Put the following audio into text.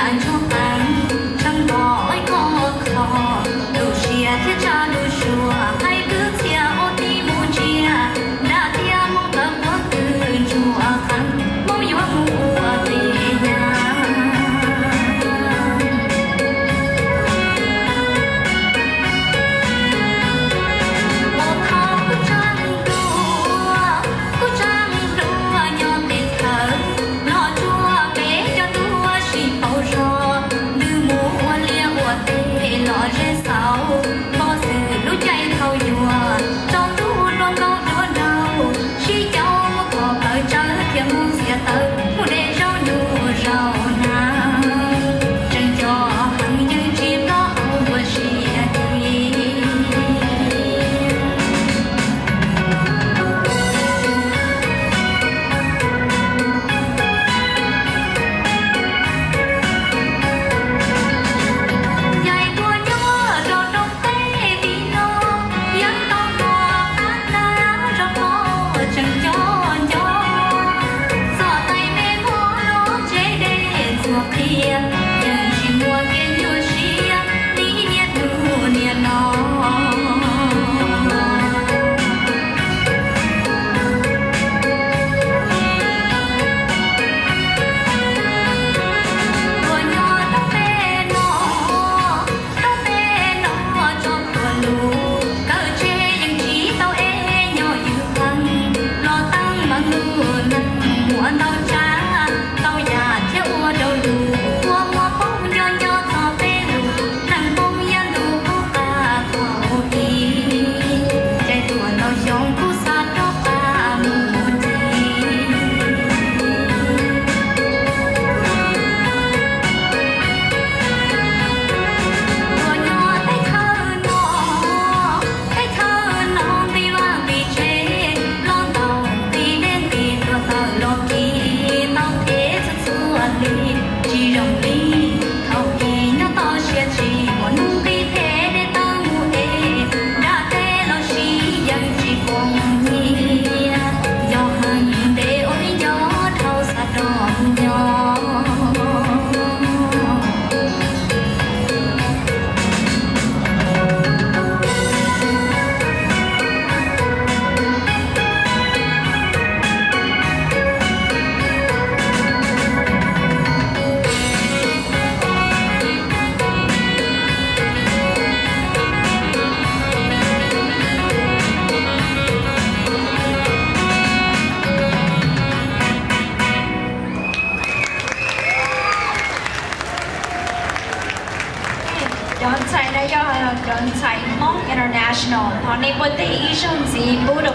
Ntsuag qees tshee npom ib qho kho, lub siab thiab tsa lub suab, qaib twb txhia ua tib mus ntsia, nram tiaj Hmoob tawv quav twb ntsuag qees, Hmoob yuav mus ua li cas. Ua thaum kuv tseem hluas, kuv tseem hluas nyob pem thawv, los tsuag peb cov tuaj sib pauv zog, ntws mus ua liaj ua teb los ze xauv, npog xwm lub caij thaum yuav, tsaus ntuj dua nkauj dua nraug, sib caug mus thov plaws tsawv thiab mus txiav taws, mus de zaub nyuj zaub hnav, tseem nco heev yeej tsis nto hauv dua siab cia. Yog tus nyob rau roob teb tim no, yeej tau tuaj qab nab rau qhov tseem nco nco. Txog tais me muag lub tsev dej txuag qhia, yeej tsis muaj kev nyuaj siab li niaj hnub niaj no. Tuaj nyob rau peb no, rau peb no tso tuaj lus, kawm tseg yeej tsis tau es nyob ywj qees, los teeb meem lub neej muaj ntau tsav ntau yam thiab ua rau lus kua muag poob nco nco txog peb lus neej poob yam ntuj qub qab tuaj ub ib, caij tuaj ntau xyoo kuj xav rov qab mus ncig. Tuaj nyob teb chaws no, teb chaws no nqi vaj nqi tsev los ntau, nqi dej nqi tuaj tawm los kis tau thiab txhua txhua li, tsis zoo li thaum ub nyob toj siab tsis muaj hnub nqi thiab dej tawg mus es, nram teb los sis yeej tsis poob nyiaj, nco heev ntev ua li nco dhau xav rov mus nyob. Cov ntxhais no yog cov ntxhais Hmoob International, thov nej puag teg ib zaug ntxiv pub rau